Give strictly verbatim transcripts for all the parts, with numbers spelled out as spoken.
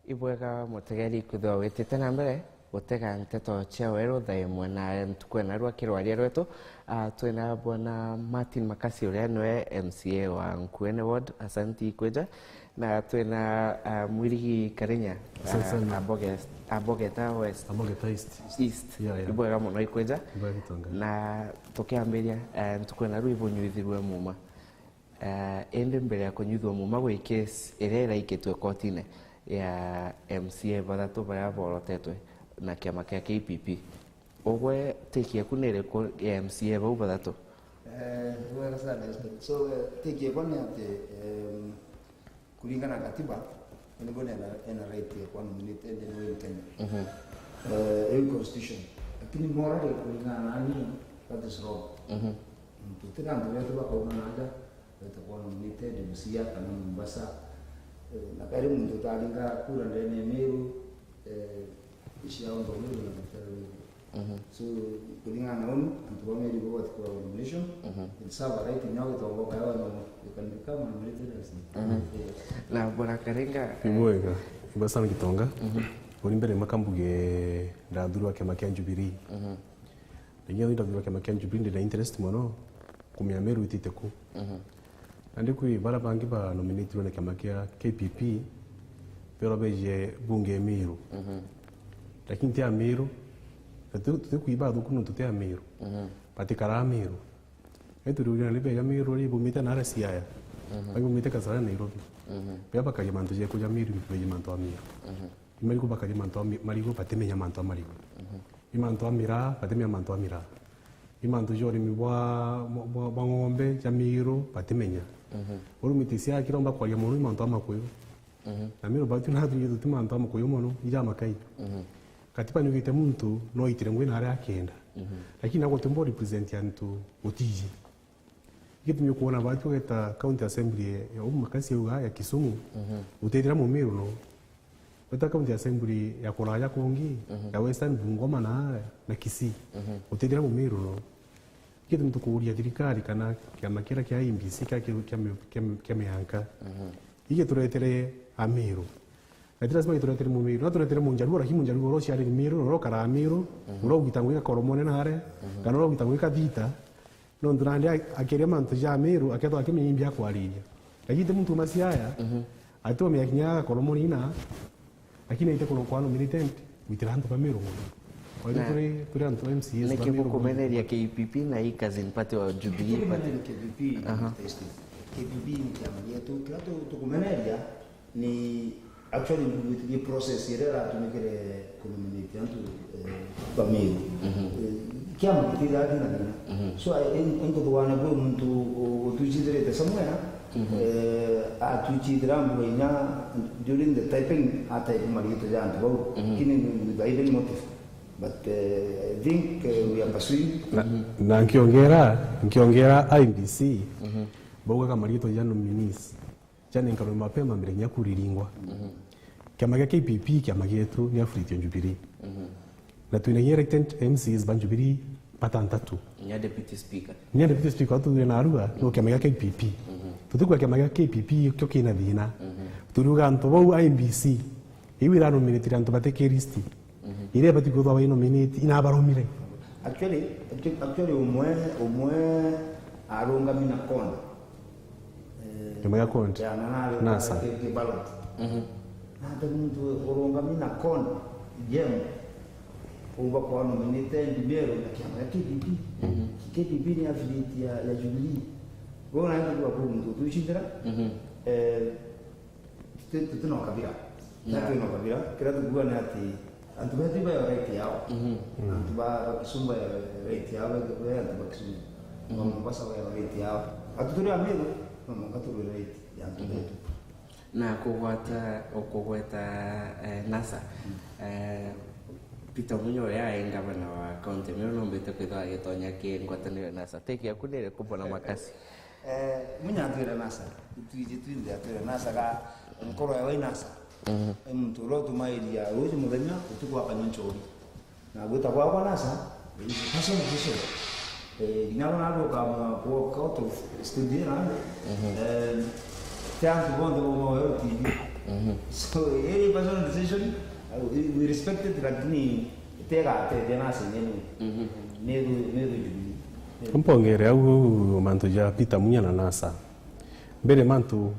Ibwega mutegeri kwithirwa witite na mbere gutega nteto cia weru thaa imwe na ntuku ena rwa kirwaria rwetu. Ah, twina bwana Martin Makasi uria niwe M C A wa Nkuene Ward. Asanti kwija. Na twina, ah, Mwirigi Karinya, Asante ah, sana. Aboge-, Abogeta West. Abogeta East. East. Yeah, yeah. Ibwega muno ikwija. Ibwega Gitonga. Na tukiambiria, eh, ntuku ena rwa ibunyuithirwe muma. Eh, indi mbere ya kunyuithua muma gwi case iria iraikitwe kotine ya M C A bathatu baria borotetwe na kiama kia K P P, ugwe take yaku ni iriku ya M C A bau bathatu? Eh, bwega sana, Esther. So, eh, take yakwa ni ati, em, kuringana na katiba, anybody ena, ena right ya kuwa nominated anywhere in Kenya. Mhm. Eh, iu constitution. Lakini morally kuringana na ni, that is wrong. Mhm. Tutira antu betu bakauga na nja, beta kuwa nominated Busia kana Mombasa. Eh, na kairi muntu utaringa kura ndene ya Meru, eh, cia untu Meru na Busia. Mhm. So, kuringana na unu, antu ba Meru bo batikura nomination. Mhm. It's our right, nyo gitongo kaya no, you can become a nominated M C A. Mhm. Yes. Na bwana Karenga, eh, Ibwega, ibwega sana Gitonga. Mhm. Uri mbere maka mbuge ndathurwa kiama kia Jubilee. Mhm. Na inya ndathurwa kiama kia Jubilee, ndina interest mono kumenya Meru itite ku. Mhm. Nandi kwi bara bangi ba nominatirwe na kiama kia K P P, berwa beje bunge ya Meru. Mhm. Lakini ti Ameru, na tu-, tutikwiba athuku nontu ti Ameru. Mhm. Batikaraa Meru. Eturiuria ni beja Meru ri bumite nara Siaya. Mhm. Bangi bumite Kasarani, Nairobi. Mhm. Bea bakaria mantu ja kuja Meru, beje mantu a Meru. Mhm. I marigu bakaria mantu a mi-, marigu, batimenya mantu a marigu. Mhm. I mantu a miraa, batimenya mantu a miraa. I mantu ja urimi bwa, bwa, bwa ng'ombe, ja Meru, batimenya. Mhm. Urumite Siaya kiromba kwaria mono i mantu a makuyu. Mhm. Na Meru batu na tunyitwe ti mantu a makuyu mono, i ja makai. Mhm. Katiba niugite muntu no aitire ngugi na aria akenda. Mhm. Lakini nagwe utimba represent antu utiji. Gitumi ukwona batu ugeta county assembly ya umu Makasi auga ya Kisumu, mhm, utethira Mumiru no. Weta county assembly ya kuraja kungi, mhm, ya Western Bungoma na, na Kisii, mhm, utethira Mumiru no. Gitumi tukuuria thirikari kana kiama kiria kia I E B C kia, kia, kia, kia, kia mianka, mhm, igituretere Amiru. Na ti lazima ituretere Mumiru, no turetere Munjaruo, lakini Munjaruo uria uciariri Miru, uria ukaraa Miru, mhm, uria ugita ngugi Kakoromone nare, mhm, kana uria ugita ngugi Kathita, nontu nandi a-, akiria mantu ja Miru, akethwa akimenya imbi akwariria. Lakini ti muntu uma Siaya, mhm, ati umenya kinya Kakoromone ina, lakini aite kurukwa nominated, gwitira antu ba Miru mono. Kwa hivyo na turi, turi antu ba M C As niki ba Miru mono. Gukumeneria K P P na i cousin party wa Jubilee Party? Tukumeneria K P P, aha, K P P ni kiama gietu, kiria tu-, tukumeneria, ni actually ngwitikia process iria iratumikire kunominate antu, eh, ba Miru. Mhm. Eh, kiama gitithaga kina thina. Mhm. So, I, in, in kuthugana kwi muntu u-, utwichithirite somewhere, mhm, eh, atwichithira ambu inya during the typing, atype mariitwa ja antu bau. Mhm. Kini ni with a hidden motive. But, eh, I think, eh, we are pursuing. Na, mhm, na nkiongera, nkiongera I E B C, mhm, baugaga mariitwa ja nominees. Janenkanwe mapema mbere kinya kura iringwa. Mhm. Kiama gia K P P, kiama gietu, ni affiliate ya Jubilee. Mhm. Na twina kinya elected M C As ba Jubilee batantatu. Kinya deputy speaker. Kinya deputy speaker, atuthire na aruga, no kiama gia K P P. Mhm. Tutikuga kiama gia K P P kio kina thina. Mhm. Turiuga antu bau I E B C, iu iranominatire antu bati ki list. Mhm. Iria ibati kwithwa bai nominate, inabaromire. Actually, actu-, actually, umwe, umwe arungami na kona. Eh, kiama gia Conde. Ya, na, na, NASA. Ki, ki ballot. Mhm. Na ati muntu urungami na kona, Jem, umba kwa nominate Meru na kiama gia K P P. Mhm. K P P ni affiliate ya, ya Jubilee. Wewe unaenda kwa muntu utucindira. Mhm. Eh, Tuti-, tuti na ukabira. Na, na twina ukabira, kiria tukuuga ni ati antu betu ibae right yao. Mhm. Mm. Antu ba, ba Kisumu bae right yao, ba, ba, antu ba Kisumu. Mhm. Ba Mombasa bae right yao. Antu turi Amiru, no mwanka turwe right ya antu, mhm, betu. Na kugwata, ukugweta, eh, NASA, mm, eh, Peter Munya uria ai ngavana wa kaunti ya Meru nombite kwithwa agitonya ki ngwataniro ya NASA. Take yaku ni iriku, bwana Makasi? Eh, Munya atwire NASA. Itwiji twinthe atwire NASA ga nkoro yawe i NASA. Mhm. I muntu uria utumairia ruuji muthenya, utuku akanywa nchoori. Na gwita gwakwa NASA, it is a personal decision. Eh, kinya abo nandi ukamua walk out of studio nandi. Mhm. Eh, ti antu bonthe baumaga Meru T V. So iri personal decision, uh, we, we respect it, lakini itega atethia na sengeni. Ni ru ni ru Jubilee. Mpongere au mantu ja Peter Munya na NASA. Mbere mantu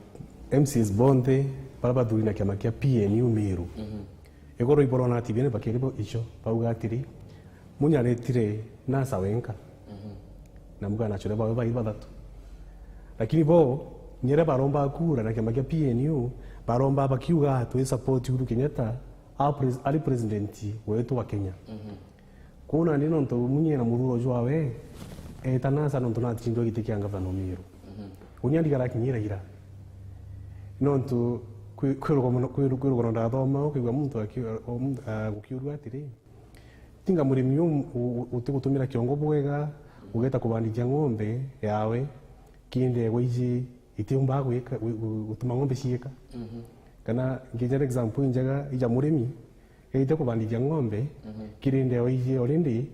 M Cs bonthe bara bathuri na kiama kia P N U Meru, igoro iborona ativene bakiri bo icio bauga atiri, Munya aretire NASA wenka na mugana achore bawe bai bathatu. Lakini bo nyere baromba kura na kiama kia P N U, baromba bakiuga twi support Uhuru Kenyatta a pres- ari president wetu wa Kenya. Kuu nandi nontu Munya na muthuro jwawe eta NASA nontu natindwa giti kia ngavana Meru. Unya ndigara kinyira ira. Nontu kwi- kwi rugomo- kwi ru- kwi rugono ndathoma ukaigua muntu aki- o muntu, ah, gukiurua atiri, tinga murimi u- u- utigutumira kiongo bwega, ugeta kubandithia ng'ombe yawe, kiri ndegwa iji itiumbaga gwika- gu- gu- gutuma ng'ombe ciika. Kana nginya example injega ija murimi, eite kubandithia ng'ombe, kiri ndegwa iji already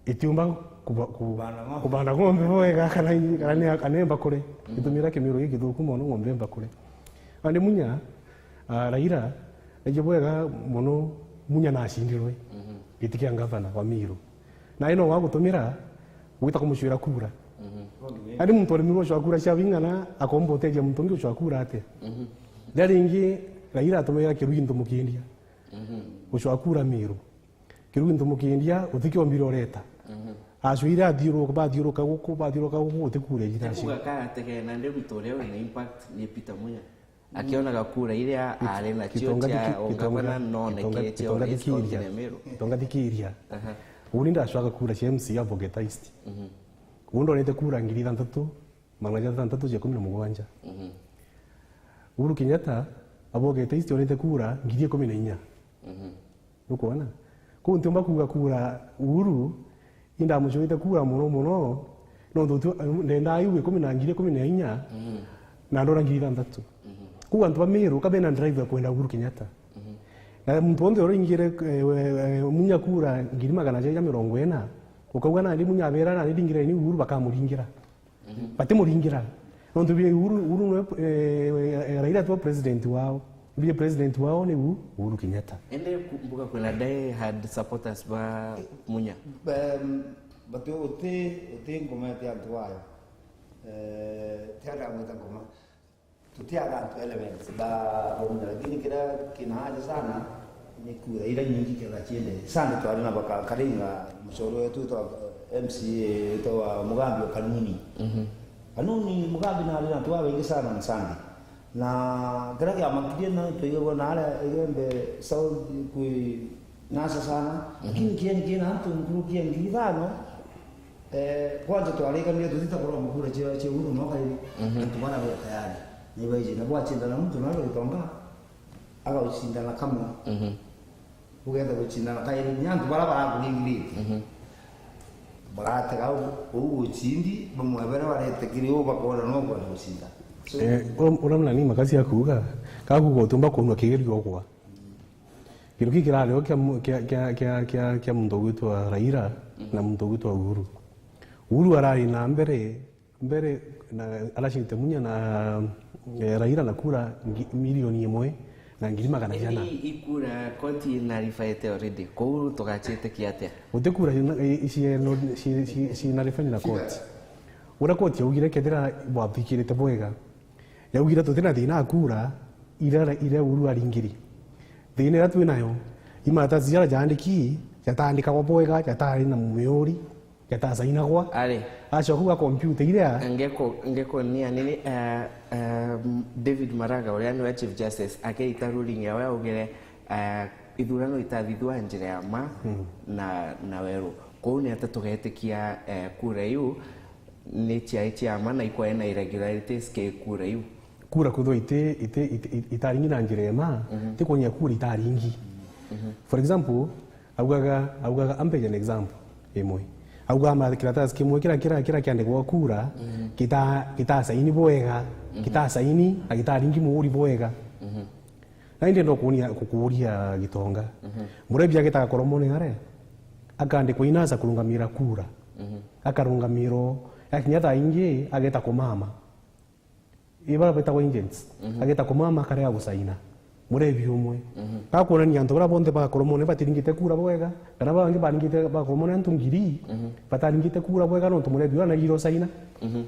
itiumba kuba- ku- Kubanda ng'ombe. Kubanda ng'ombe bwega kana i- kana ni- kana ni mbakure. Itumira kimiru gikithuku mono ng'ombe mbakure. Andi Munya, ah, Raila, aije bwega mono Munya nacindirwe giti kia ngavana wa Meru. Na ino wa gutumira gwita kumucwira kura. Andi muntu arimirwe ucwa kura cia bing'ana akomba uteja muntu ungi ucwa kura atia? Riria ringi Raila atumagira Kirugi Ntumukindia ucwa kura Meru. Kirugi Ntumukindia utikiombire ureta. Acwire athiuruka, bathiuruka guku, bathiuruka guku, utikure ithira acio. Kuga karategena ndi muntu uria wina impact ni Peter Munya. Akionaga kura iria ari nacio Gitonga cia thiki- Gitonga- ungavana nonekire Gitonga- cia Gitonga urais thikiria. County ya Meru. Gitonga thikiria. Aha. Uni ndacwaga kura cia M C A Bogeta East. Uni ndonete kura ngiri ithanthatu, magana jathantatu ja ikumi na mugwanja. Uhuru Kenyatta abogete East onete kura ngiri ikumi na inya. Nukwona? Kuu ntiumba kuuga kura Uhuru, indamucurite kura mono mono, nontu tu- ndendaa iu ikumi na ngiri ikumi na inya, na ndona ngiri ithanthatu. Kuu antu ba Meru ka bena drive ya kwenda Uhuru Kenyatta. Na muntu wonthe uria ingire, eh, we- eh, Munya kura ngiri magana jaja mirongo ina, ukauga nandi Munya abera nandi ndingire ni Uhuru bakamuringira. Batimuringira. Nontu bie Uhuru, Uhuru nwe, eh, eh, Raila twa president wao. Bie president wao ni U- Uhuru Kenyatta. Ende ku- mbuga kwina die hard supporters ba Munya. Em, but uti uti ngoma ya antu ayo. Eh, tiara mwita ngoma. Tutiaga antu elements ba Munya, lakini kira kina haja sana ni kura ira nyingi kenda ciende. Sande twari na baka Karinga, mucoro wetu witwa M C A witwa Mugambi wa Kanuni. Kanuni Mugambi na ari na antu babaingi sana na Sande. Na kira kiamakirie na twaigagua na aria Igembe South kwi NASA sana, lakini kieni kina antu nkuruki ya ngiri ithano, eh, kwanza twarikanire tutita kurwa mukura cia cia Uhuru no kairi, antu bara be tayari. Ni baiji na bwacindana muntu na Gitonga, agaucindana kamwe. Ugetha gucindana kairi, ni antu bara barakuringirite. Baratega u- uu ucindi, bamwe baria baretikiri uu bakona no kwenda gucinda. So, Eh, ura- uramna ni makasi akuuga, kakuuga utumba kunwa kigerio gwa. Kintu kii kirario kia mu- kia kia kia kia kia muntu ugwitwa Raila na muntu ugwitwa Uhuru. Uhuru arari na mbere mbere na aracindite Munya na, eh, Raila na kura ngi- milioni imwe na ngiri magana jana. Indi ikura koti na rifaite already. Kou tugacitekia atia? Guti kura ciina- i- cieno- ci- ci- ciina rifani na koti. Uria koti yaugire kethira bwathikirite bwega, yaugire tutina thina a kura iria iria Uhuru aringiri. Thina iria twinayo, imaratasi jaria jaandiki jataandikagwa bwega, jataari na miuri, jatasainagwa. Ari. Acoka kuuga kompyuta iria Ngeko ngeko ni anini, eh, eh, David Maraga uria niwe Chief Justice akeita ruling yawe augire, eh, ithurano itathithwa njira ya ma na na weru. Kou ni ata tugetikia, eh, kura iu ni ciai cia ma na ikwae na irregularities ke kura iu? Kura kwithirwa iti- iti- iti- itaringi na njira ya ma, ti kwonyia kura itaringi. For example, augaga augaga ampe an example imwe. Augaga ma kiratasi kimwe kira kira kira kiandikwa kura kita- kitasaini bwega, kitasaini na kitaringi muuri bwega. Na indi ndenda kuuria- kukuuria Gitonga. Murebi agitaga Koromone are, akandikwa inasa kurungamira kura. Akarungamirwo, yakinya thaa ingi ageta kumama. Ibara betagwa agents. Ageta kumama akarega gusaina. Murebi umwe. Mhm. Gakwonania antu baria bonthe ba Koromone batiringite kura bwega, kana baba bangi baringite, ba Koromone antu ngiri, mhm, bataringite kura bwega nontu murebi uria anagire ucaina. Mhm.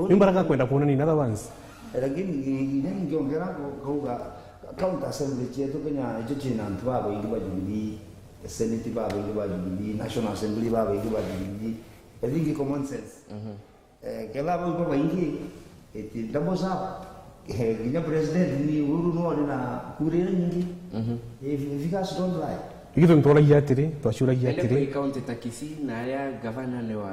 Ni mbaraga kwenda kwonania in other words. Lakini nginya ngiongera ku-, kuuga county assembly cietu Kenya icio ciina antu babaingi ba Jubilee, senate babaingi ba Jubilee, national assembly babaingi ba Jubilee. I think common sense. Mhm. Eh, kethira bau babaingi, it doubles up. Eh, nginya president ni Uhuru no ni na kura iria nyingi. Mhm. If, if figures don't lie. Ithu nitwaragia atiri, twaciuragia atiri. Ende kwi county ta Kisii, na aria gavana ni wa,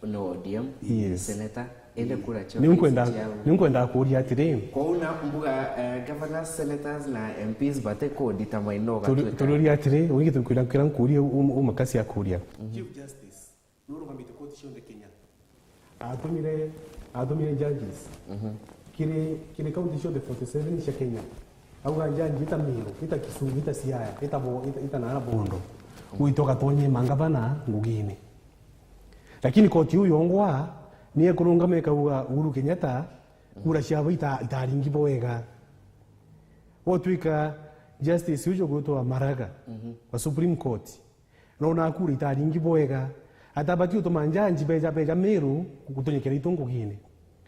ni wa O D M, yes, senator, ende kura cio. Niu nkwenda, niu nkwenda kuuria atiri. Kwou na mbuga, eh, governors, senators na M Ps bati ku determine no gatuika. Turiuria atiri, wingi tukwira, kwira nkuurie u-, u-, umakasi akuuria. Mhm. Chief Justice. Nurugamite koti cionthe Kenya. Atumire, atumire judges. Mhm. Kiri, kiri county cionthe forty seven cia Kenya. Auga judge ita Meru, ita Kisumu, ita Siaya, ita Bo-, ita, ita nara Bondo. Mhm. Gwitwa gatonye mangavana ngugine. Lakini koti iu yongwa ni ekurungama ikauga Uhuru Kenyatta, mhm, kura ciabo ita-, itaringi bwega. Gutwika justice ucio gwitwa Maraga, mhm, wa Supreme Court. Nona kura itaringi bwega. Atabati utuma njanji beja, beja Meru gutunyikira itu ngugine.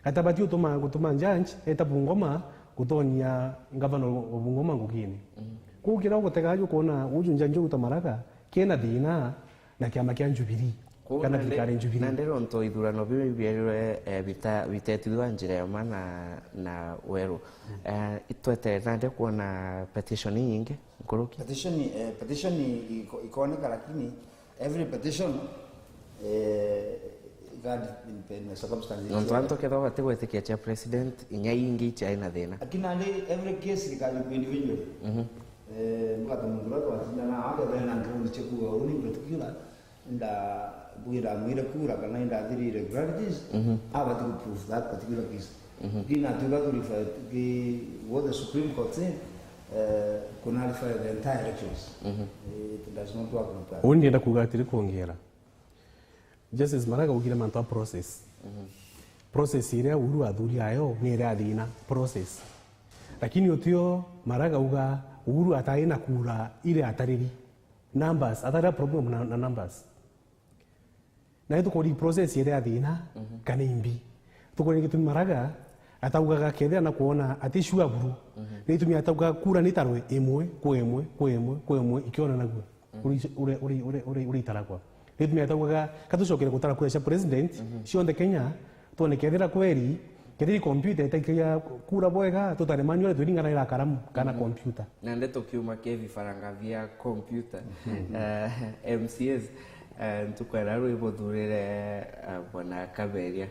Atabati utuma, gutuma njanji eta Bungoma gutonya ngavana wa Bungoma ngugine. Mm. Kwou kiria ugutega aja ukona uju njanji uguta Maraga kena thina na kiama kia Jubilee. Kwou kana nande, thirikari Jubilee. Nande nontu ithurano biu bierirwe, eh, bita-, bitetithua njira ya ma na, na weru. Mm. Eh, itwete nande kwona petition inyingi. Nkuruki? Petition, eh, petition iko-, ikoneka, lakini every petition, eh, iga depend na circumstances. Nontu antu kethwa batigwitikia cia president, inya ingi iciari na thina. Lakini nandi every case ikari individual. Mhm. Eh, mbwata muntu uria twatinda na akethwa ena ground cia kuuga uu ni particular, inda bwira mwire kura kana inda thiri irregularities, mhm, abati ku prove that particular case. Mhm. Lakini atuga tu refer ki what the Supreme Court said, eh, ku nullify the entire elections. Mhm. It does not work like that. Uu ndienda kuuga atiri kwongera. Justice Maraga augire mantu a process. Mhm. Process iria Uhuru athuria ayo ni iria athina process. Lakini utio Maraga auga Uhuru atai na kura iria atariri. Numbers, atarira problem na, na numbers. Na itukuri process iria athina, mhm, kana imbi. Tukuri gitumi Maraga ataugaga kethira na kuona ati sure buru. Mhm. Ni itumi atauga kura ni tarwe imwe, kwa imwe, kwa imwe, kwa imwe, ikiona naguo. Mhm. Uri, uri, uri, uri, uri, uri itaragwa. Ni itumi ataugaga katucokere gutara kura cia president, mhm, cionthe Kenya, twone kethira kweri, kethira computer itaikagia kura bwega, tutare manual twiringanaira karamu kana, mhm, computer. Na ndeto kiuma kia vifaranga via computer. Mhm. Eh, M C As, eh, ntukwenda rwibuthurire, eh, bwana Kaberia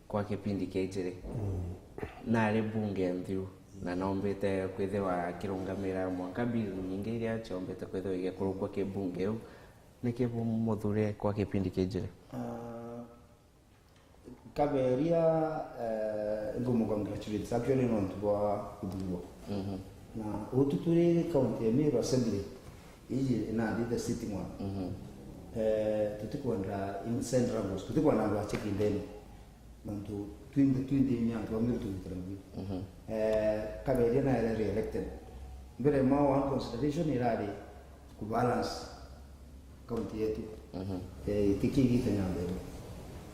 kwa kipindi kia ijiri. Mm. Nari bunge nthiru, na nombite kwithirwa akirungamira mwanka bill nyingi iria ciombite kwithirwa igikurukwa ki bunge iu. Niki bumuthurire kwa kipindi kia ijiri? Ah, Kaberia, eh, ngumucongratulate actually nontu bwa kuthurwa. Mhm. Na utu turi county ya Meru Assembly, iji inandi the sitting one. Mhm. Eh, tutikwenda in central Coast, tutikwenda andu a chekindeni. Nontu twinthe, twinthe ni antu ba Meru tugitira ngugi. Mhm. Eh, Kaberia naere re-elected. Mbere mwa one consideration irari ku balance county yetu. Mhm. Eh, itikigite nyambere.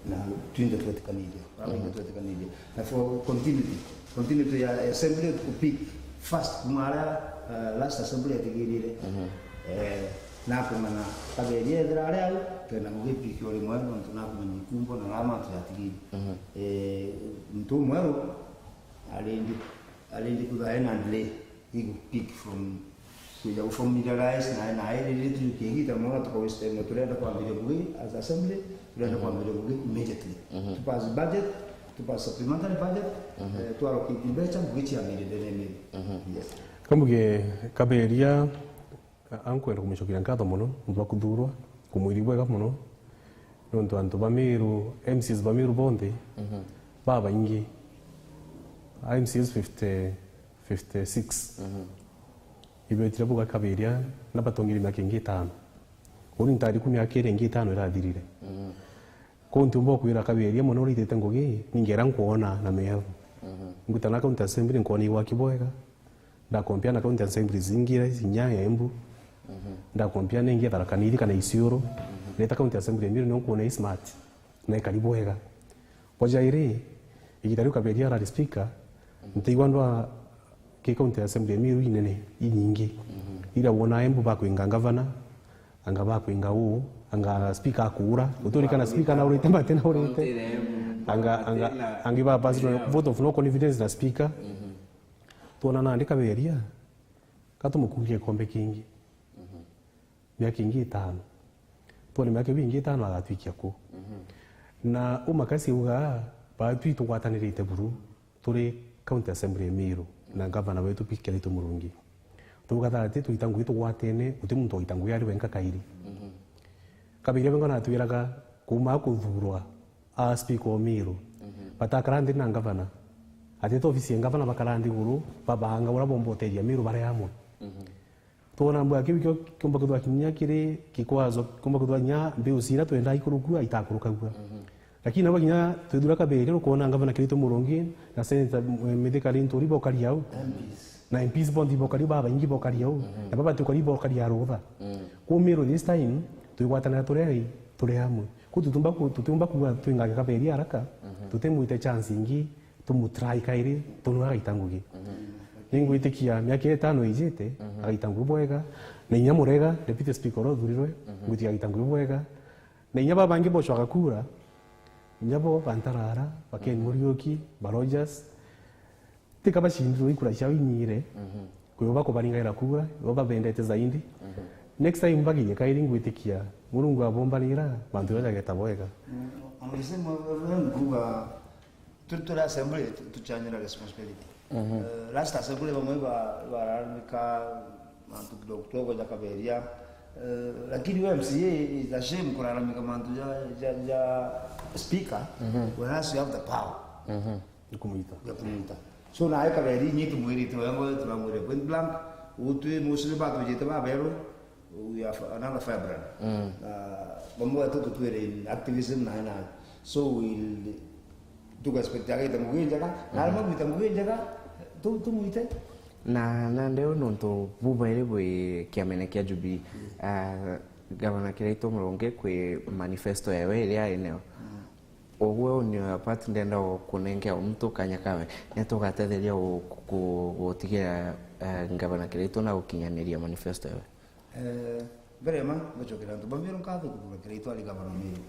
Na twinthe twetikanirie. Baba, mhm, inthe twetikanirie. Na for continuity, continuity ya assembly to pick first kuma aria, eh, last assembly yatigirire. Mhm. Eh, nakumenya Kaberia ethira ari au, kenda mugipikia uri mwe, nontu nakumenya ikumbo na rama antu yatigiri. Mhm. Eh, muntu umweru, arindi, arindi kuthae na delay. Igu pick from kuja gu familiarize na, na iri ritu kiigita mono tuka waste time na turenda kwambiria ngugi as assembly, turenda, mhm, kwambiria ngugi immediately. Mhm. Tu pass budget, tu pass supplementary budget, mhm, eh, tu allocate mbeca, ngugi ciambire ndene. Mhm. Yes. Kambuge Kaberia, a-, ankwenda kumucokeria nkatho mono nontu bwa kuthurwa, kumwiri bwega mono, nontu antu ba Meru, M Cs ba Meru bonthe, mhm, babaingi, a M Cs fifty, fifty six. Mhm. Ibetire buga Kaberia na batongeria miaka ingi itano. Uni ntari ku miaka iri ingi itano irathirire. Mhm. Kou ntiumba kwira Kaberia mono uritite ngugi, ningera nkwona na meetho. Mhm. Ngutana county assembly nkwona igwaki bwega. Ndakompea na county assemblies ingi iria inya ya Embu. Ndakompea na ingi ya Tharaka Nithi kana Isiolo. Ndeta county assembly ya Meru nio nkuona i smart na ikari bwega. Bwa jairi, igita riu Kaberia arari speaker, ntaigua ndwa ki county assembly ya Meru inene, inyingi. Ira wona Embu bakwinga ngavana, anga bakwinga uu, anga speaker akuura. Uturikana speaker na urite mate na urite. Anga, anga, angi ba pass vote of no confidence na speaker. Twona nandi Kaberia, ka tumukurie gikombe kingi. Miaka ingi itano. Twone miaka iu ingi itano agatwikia ku. Na umakasi ugaa, batwi tugwatanirite buru, turi county assembly ya Meru, na ngavana wetu Kiraitu Murungi. Tugatha ati twita ngugi tugwatene, guti muntu waita ngugi ari wenka kairi. Kaberia wenka natwiraga, kuuma kuthurwa, a speaker o Meru. Batakara nthi na ngavana. Atete ofisi ya ngavana, bakara nthiguru, babanga uria bomba uteethia Meru bari amwe. Twona mbwa kiu kio kiumba kwithirwa kinya kiri kikwazo, kiumba kwithirwa kinya mbiu cira twendaa ikurukua, itakurukagua. Lakini nabo kinya twithura Kaberia, rukwona ngavana Kiraitu Murungi na Senator, eh, Mithika Linturi bokari au. Na M Ps bonthe bokari babaingi bokari au. Na baba tukari bokari arutha. Ku Meru this time, twigwatanira turi ai, turi amwe. Ku tutiumba ku-, tutiumba kuuga twingage Kaberia haraka, tutimwite chance ingi, tumutry kairi, tunwe agaita ngugi. Ningwitikia miaka itano ijite, agaita ngugi bwega, na inya Murega, deputy speaker uria uthurirwe, ngwitikia agaita ngugi bwega, na inya babangi bocwaga kura, inya bo Bantarara, ba Ken Muriuki, ba Rogers, tika bacindirwe ikura ciao inyire, kwi bo bakubaringaira kura, bo babendete zaidi. Next time bagirie kairi ngwitikia Murungu abombanira, bantu baria jageta bwega. Nkuga, turi, turi assembly, tu-, tuchanyira responsibility. Eh, last assembly bamwe ba-, bararamika mantu kidogo kidogo ja Kaberia. Eh, lakini we M C A is ashamed kuraramika mantu ja, ja, ja speaker, whereas you have the power. Kumwita. Ya kumwita. So, nae Kaberia, inyi tumwirite wengo, turamwire point blank, utwi mucii batujite baberu, we have another firebrand. Na bamwe tu tutwire in activism na na. So, we'll, tuga expect agite ngugi njega, na arimo gwita ngugi njega, tu-, tumwite. Na, na ndeo nontu bubairi bwi kiamene kia Jubilee. Ah, Gavana Kiraitu Murungi kwi manifesto yawe iria ari nayo. Ugwe on your part, ndenda gu-, kunengea muntu kanya kawe. Ni tugatetheria gu-, gu-, gutigira, eh, Ngavana Kiraitu na gukinyaniria manifesto yawe. Eh, mbere ya ma, ngocokera antu ba Meru nkatho kuthura Kiraitu ari gavana wa Meru.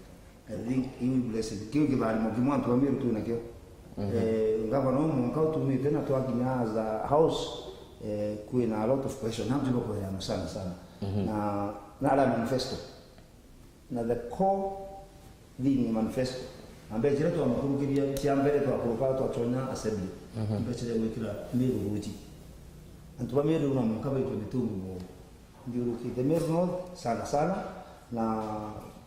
I think iu i blessing. Kiu kitharimo kimwe antu ba Meru twinakio. Eh, gavana umwe mwanka utumite na twakinya as a house, eh, kwina a lot of question. Namjua kuelewana sana sana. Na, na ala manifesto. Na the core theme ya manifesto, na mbeca iria twamukurukiria cia mbere twakuruka twaconya assembly, mbeca iria gwikira Meru ruuji. Antu ba Meru no mwanka baitwe mitungi mono. Nthiurukite Meru North sana sana, na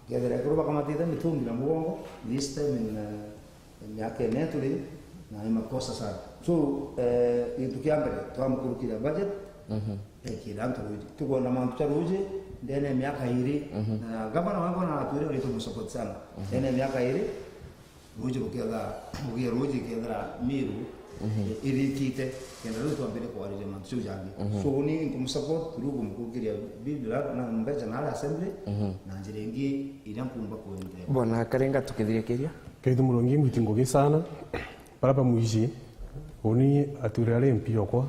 kethira ekuru bakamatite mitungi na mugongo, this time in, uh, miaka ine turi na ni makosa sana. So, eh, gintu kia mbere, twamukurukiria budget, ekira antu ruuji. Tukwenda mantu ja ruuji, ndene ya miaka iri, na gavana wangwa na atwire uri tumusupport sana. Ndene ya miaka iri, ruuji rukethira, rugie ruuji kethira Meru, eh, iritite, kenda riu twambire kwariria mantu jau jangi. So, uni nkumusupport, through kumukurukiria bill na mbeca na ala assembly, na njira ingi iria nkumba kuendelea. Bwana Karenga, tukithirikiria. Kiraitu Murungi, mwiti ngugi sana. Bara bamwiji, uni atwire ari M P okwa,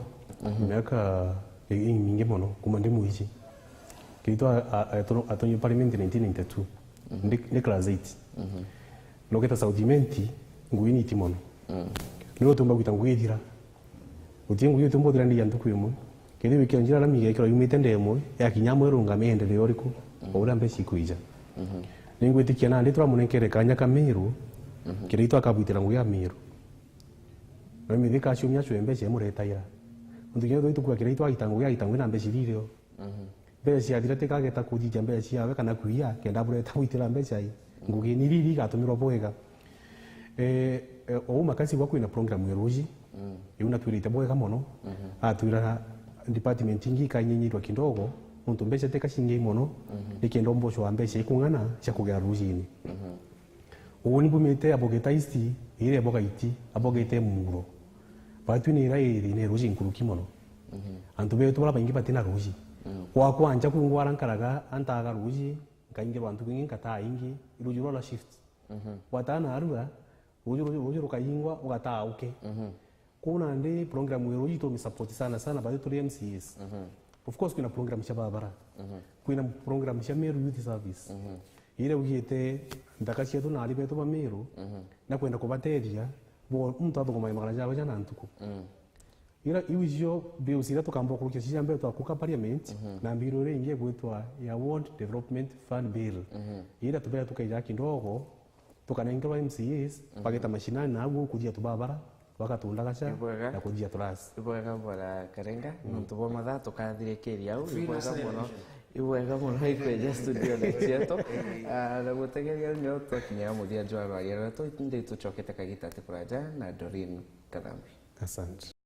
miaka i-, imingi mono, kuma ndi mwiji. Kiraitu a-, a-, atono-, atonyire parliament nineteen ninety-two. Ndi, ndi class eight. Noketa South Imenti, ngugi nyiti mono. Niwe utumba gwita ngugi ithira. Guti ngugi utumba uthira ndi ya ntuku imwe. Kethira wikira njira lami igekirwa yumite ndemwe, yakinya amwe irungame iendelee uriku? O uria mbeca ikwija. Ningwitikia nandi turamunenkere kanya ka Meru, Kiraitu akabwitira ngugi ya Meru. Na mithi kaciumia acwe mbeca imuretaira. Untu kinya twitukua Kiraitu agita ngugi, agita ngugi na mbeca iria irio. Mbeca ciathira tikageta kujija mbeca ciawe kana kuiya, kenda bureta gwitira mbeca i. Ngugi ni riri igatumirwa bwega. Eh, eh, ou makasi gwa kwina program ya ruji. Iu natwirite bwega mono. Atwira department ingi ikanyinyirwa kidogo, nontu mbeca tika cingi mono, nikenda umboco wa mbeca ikung'ana cia kugera rujini. Uguni bumite Abogeta East, ire Abogaiti, Abogete Muro. Batwi ni ira iri ni ruji nkuruki mono. Mhm. Antu betu bara baingi batina ruuji. Mm. Gwakwa nja kungwara nkaraga, antaga ruuji, nkaingirwa ntuku ingi, nkataa ingi, ruuji rwa shift. Mhm. Gwatana arua, ruuji, ruuji, ruuji rukaingwa, ugataa uke. Mhm. Kwou nandi program ya ruuji tumi support sana sana, bathi turi M C As. Mhm. Of course, kwina program cia barabara. Mhm. Kwina program cia Meru Youth Service. Mhm. Iria ugite nthaka cietu na ari betu ba Meru, mhm, na kwenda kubatethia, bo, muntu athuguma magana jawe jana ntuku. Mm. Ira iu icio bills iria tukamba kurukia cia mbere twakuka parliament, mhm, na mbiro iria ingi igwitwa ya Ward Development Fund Bill. Mhm. Ira tubea tukaija kidogo, tukanengerwa M C As, mhm, bageta mashinani na aguo kujia tubabara, bagatunda gaca, ibwega, na kujia turasi. Ibwega bwana Karenga, mm, nontu bwa mathaa tukathirikiria au, ibwega muno. Ibwega muno ikweja studio na cietu. Ah, na gutegeria nio twakinyira muthia jwa rwaria rwetu, indi tucokete kagita tikuraja na Doreen Kathambi. Asante.